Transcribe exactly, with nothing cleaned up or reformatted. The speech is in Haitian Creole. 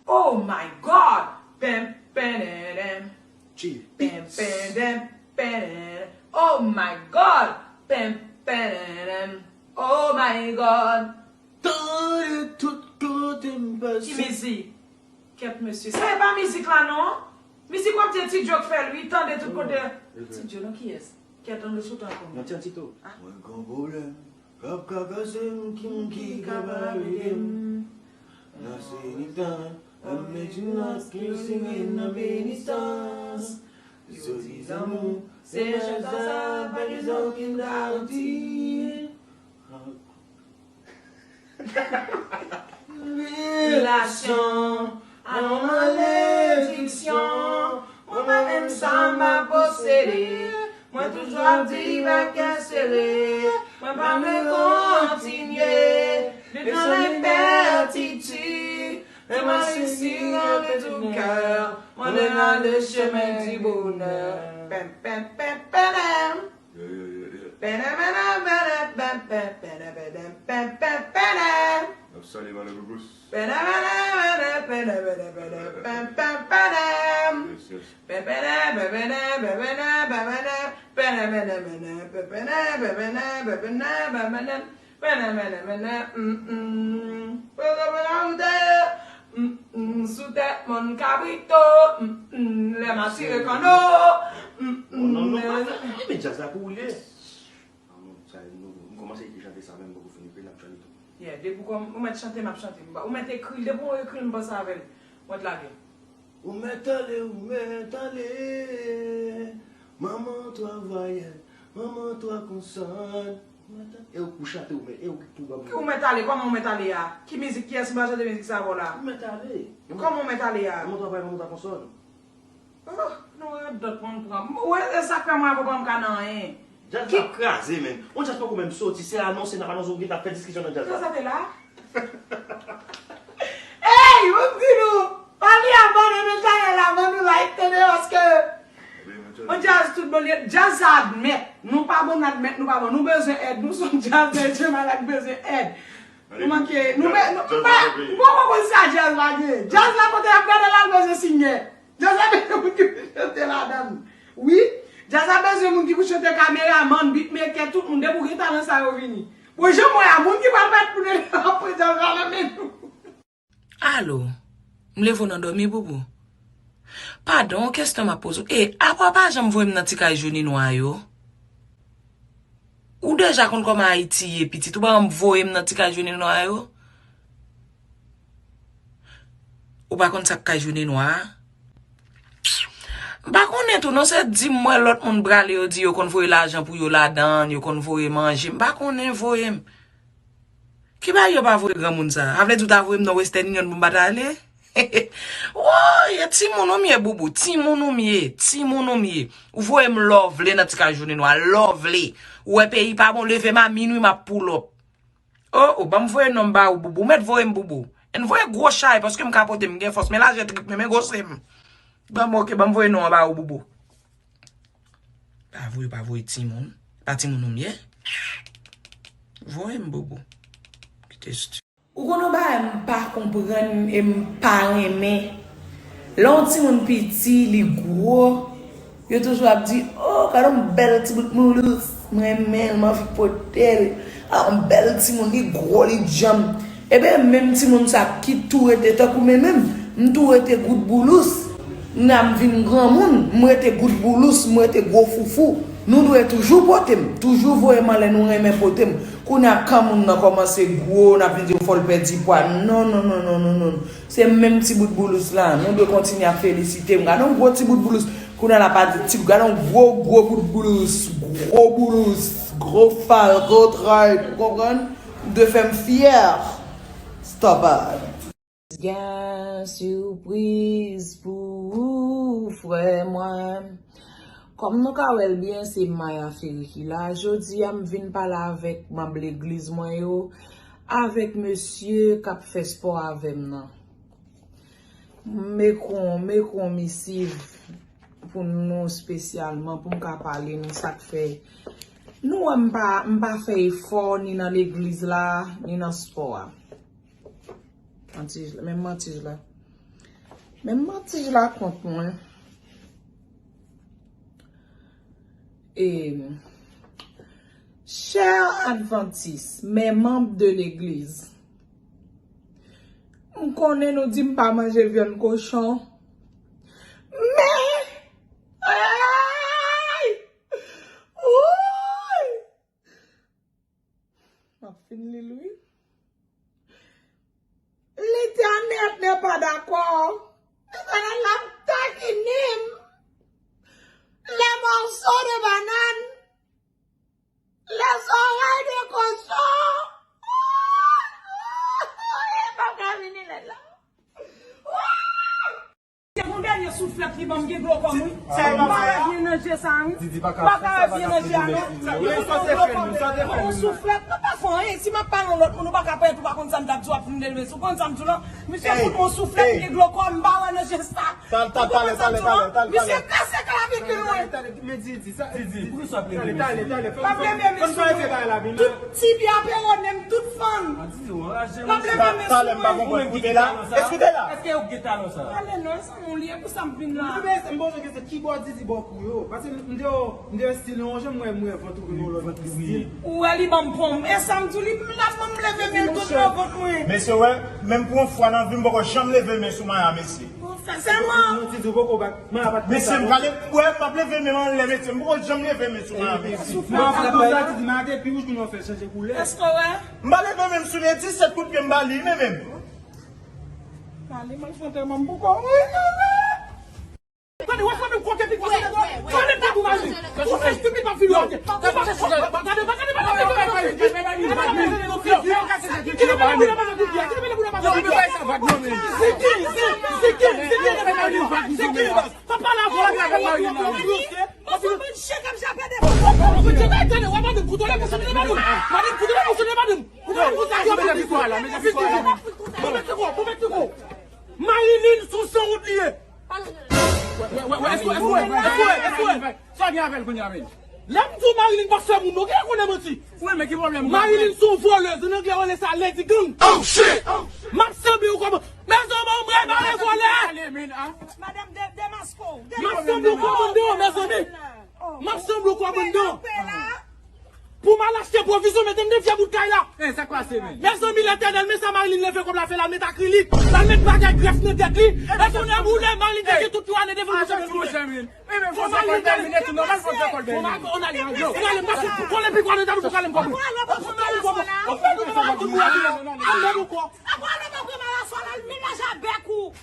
Oh my God! Pem, pem, dem, dem. Pem, pem, dem, pem, dem. Oh my God! Pem, pem, dem, dem. Oh my God! Tande tout kote m pase. Ki mizik? Kèt mesye. Sa e pa mizik la non. Mizik w ap di Ti Djo k fè l wi. Tande tout kote. Ti Djo non kiyès? Kèt an nou sou tan kòm. Nan Tyan Tito. Mwen gon pwoblèm. K ap ka kase m ki moun ki ka pa ede m. Nan se nitan, ap meti nan ki sere nan benistans. Yo di zanmou, se yon chans sa, pa gen okenn garanti. Relasyon, an malediksyon, mwen pa menm sa m ap posede. Mwen toujou ap di bak kè sere, mwen pa vle kontinye viv nan lenpètitid. Lè m al sisi nan letou kè, mwen ale chemen di bonè. Pèm, pèm, pèm, pèm. N ap salye Mano Boubous. Yes, yes. Sou tèt mòn kabrito. Lè m atire kanno. Oh, non, non, pa fè. Men djaz la pou ou l ye. Ah, non, sa, nou, nou kòmanse ekri chante sa, men m poko fin ekri l, n ap chante tou. Yeah, depi ou kòm-, ou mèt chante, m ap chante. M ba-, ou mèt ekri l, depi ou ekri l, m panse avè l. Mwen t lage. Ou mèt ale, ou mèt ale. Manman twa vwayèl, manman twa konsòn. Ou mèt ale. E ou, ou chante, ou mèt, e ou ki tou ban mwen. Ki ou mèt ale? Kòman ou mèt ale a? Ki mizik, kiyès m pral chante mizik sa avè w la? Ou mèt ale. Kòman ou mèt ale a? Manman twa vwayèl, manman twa konsòn. Oh, nou radòt moun pran. Ou wè, e sa k fè mwen avè w pa m ka nan anyen. Djaz la ap kraze, menn. On djaz poko menm soti, se anonse, n ap anonse, ou gentan ap fè diskisyon nan djaz la. Djaz la te la? Ey, ou di nou, pa bliye abòne nan chanèl la, ban nou like, tande, paske on djaz tout bon, li, djaz sa admèt. Nou pa bon, n admèt, nou pa bon. Nou bezwen èd, nou se on djaz de Djemalak bezwen èd. Nou manke, nou be-, nou, m pa, m poko konn sa djaz la gen. Djaz la kote y ap gade l al bezwen sinyè. Djaz la bezwen moun ki pou chante ladan l. Wi, djaz la bezwen moun ki pou chante kameramann, beatmaker, tout moun. Depi w gen talan sa yo vini. Bon, jan m wè a, moun ki pral mèt pou de apre djaz la nan men nou. Alo, m leve w nan dòmi, Boubou? Padon, yon kesyon m ap poze w. E, apa w pa janm voye m nan ti kay jone nwa yo? Ou deja konn kòman Ayiti ye, pitit. Ou pa janm voye m nan ti kay jone nwa yo? Ou pa konn sa k kay jone nwa a? M pa konnen tou, non, se di m wè lòt moun prale, yo di yo konn voye lajan pou yo ladan, yo konn voye manje. M pa konnen, voye m. Ki bagay yo pa voye granmoun sa? Sa vle di ou ta voye m nan Western Union pou m pa t ale? Woy, e timoun ou m ye, Boubou. Timoun ou m ye. Timoun ou m ye. Ou voye m lè w vle nan ti kay jone nwa. Lè w vle. Ou wè peyi pa bon, leve m a minwi, m ap pull up. Oh, oh, ban m voye non m ba ou, Boubou. Ou mèt voye m, Boubou. Ann voye gwo chay, paske m ka pote, m gen fòs. Men lajè trip mwen, men gwosè m. Ban m, oke, ban m voye non an ba ou, Boubou. Pa voye, pa voye timoun. Pa timoun ou m ye. Voye m, Boubou. Kite sti. Ou konn yon bagay m pa konprann e m pa renmen? Lè yon timoun piti, li gwo, yo toujou ap di, "Oh, gade yon bèl ti bout boulous, m renmen l, m anvi pote l. Ah, yon bèl timoun, li gwo, li djanm." Ebyen, menm timoun sa ki tou rete tankou men menm, m tou rete gout boulous. N a m vin granmoun, m rete gout boulous, m rete gwo foufou. Nou dwe toujou pote m, toujou voye m anlè nou renmen pote m. Kounye a, kan moun nan kòmanse gwo, n ap vin di w fò l pèdi pwa. Non, non, non. Se menm ti bout boulous la, nou dwe kontinye ap felisite m. Gade yon gwo ti bout boulous. Kounye a, n ap di ti, gade yon gwo, gwo bout boulous. Gwo boulous. Gwo fal, gwo tray. Ou konprann? Ou dwe fè m fyè. Stop it. Gen sipriz pou ou, frè mwen. Kòm nou ka wè l byen, se Maya Ferry ki la. Jodi a, m vin pale avèk manm legliz mwen yo, avèk mesye k ap fè spò avè m nan. M ekri w, m ekri w misiv pou nou espesyalman, pou m ka pale nou sa k fè. Nou wè m pa, m pa fè efò ni nan legliz la, ni nan spò a. Manti la, menm manti la. Men m mantij la kont mwen. E, chè Advantis, men manm de legliz, m konnen nou di m pa manje vyann kochon, men, ay! Wouy! M ap fin li l, wi. L'Éternel n'est pas d'accord. Letènèl la ap takinen m. Les morceaux de banane, les oreilles de cochon. M pa ka vini lè la. Se yon dènye souflèt li ban m, gen glo kò m, wi. M pa wè byen nan je sa, wi. M pa ka wè byen nan je a, non. Misye fout yon glo kò m. Yon souflèt, mwen pa fè anyen. Si m ap pale yon lòt moun, ou pa ka pale tou, pa konn sa m t ap di w ap vin leve sou. Konn sa m di w lan? Misye fout yon souflèt, gen glo kò m, m pa wè nan je sa. Talè, talè, talè, talè. Misye kase klavikil mwen. Men Didi, sa, Didi, poukisa w ap leve men sou mwen? M ap leve men sou mwen. Tout tibya, peroné m, tout fann. M ap leve men sou mwen. Talè, m pa konprann. Koute la. Èske w gen talon sa? Ale non, e sa moun li ye, pou sa m vin la. M poze kesyon, ki bò Didi bò kou yo? Paske m deyò, m deyò stil yon jan, m wè, m wè vant ou gen yon lòt stil. Ou wè li ban m pon. E sa m di w, li la ban m leve men l tout nan vant mwen. Mesye, wè, menm pou yon fwa nan vi m, m poko janm leve men sou Maya, mesye. Sèlman. Mesye, m prale, wè, m ap leve men m anlè, mesye. M poko janm leve men sou Maya, mesye. Mwen ap di sa, di di, Maya te pi wouj kounye a, w fè l chanje koulè. Èske w wè? M pa leve men m sou li, e disèt kout pye m ba li, men menm. Mali, mwen fè tèlman m poko. Wi, mwen. Tande, w ap fè menm kote pi pase devan. Tande, tande, mwen. Ou fè stupid, m ap fini, ok. Tande, tande, tande. Papa la vwa. Mwen se moun chen k ap jape de. Mwen se moun chen k ap jape de. Mwen se moun chen k ap jape de. Mwen se moun chen k ap jape de. Mwen se moun chen k ap jape de. Mwen se moun chen k ap jape de. Marilyn sou sanwont li ye. Wè, wè, wè, èske, èske, èske, èske. Sa gen avè l kounye a menm? Lè m di w Marilyn pa fè moun, non, gen konnen manti. Wi, men ki pwoblèm ou? Marilyn se yon volèz, an anglè yo rele sa lady gang. Oh shit! M ap sanble w kòman. Mezanmi, m repare volè. Madanm, de-, demaske w. M ap sanble w kòman, mezanmi. M ap sanble w kòman. Pou m al achte pwovizyon, mete m nan vye bout kay la. Eh, sa k pase, men? Mezanmi, Letènèl, men sa Marilyn leve kòb la fè la, met akrilik. L al met bagay grès nan tèt li. E tounen boule, Marilyn te gen tout yon ane devan l pou fè bèl boule. Fò Marilyn tèmine tou, nòmal fò l fè kòl dèyè. Fò Marilyn, on ale, on ale, m pase pou kole pi kwa nan talou pou kale m kòb. Pou kale m kòb. Ou fè nou nan la kout pou ale. Al mèt ou kò. Apre ale, m ap pran malaswa la, l melaje ak bèk ou.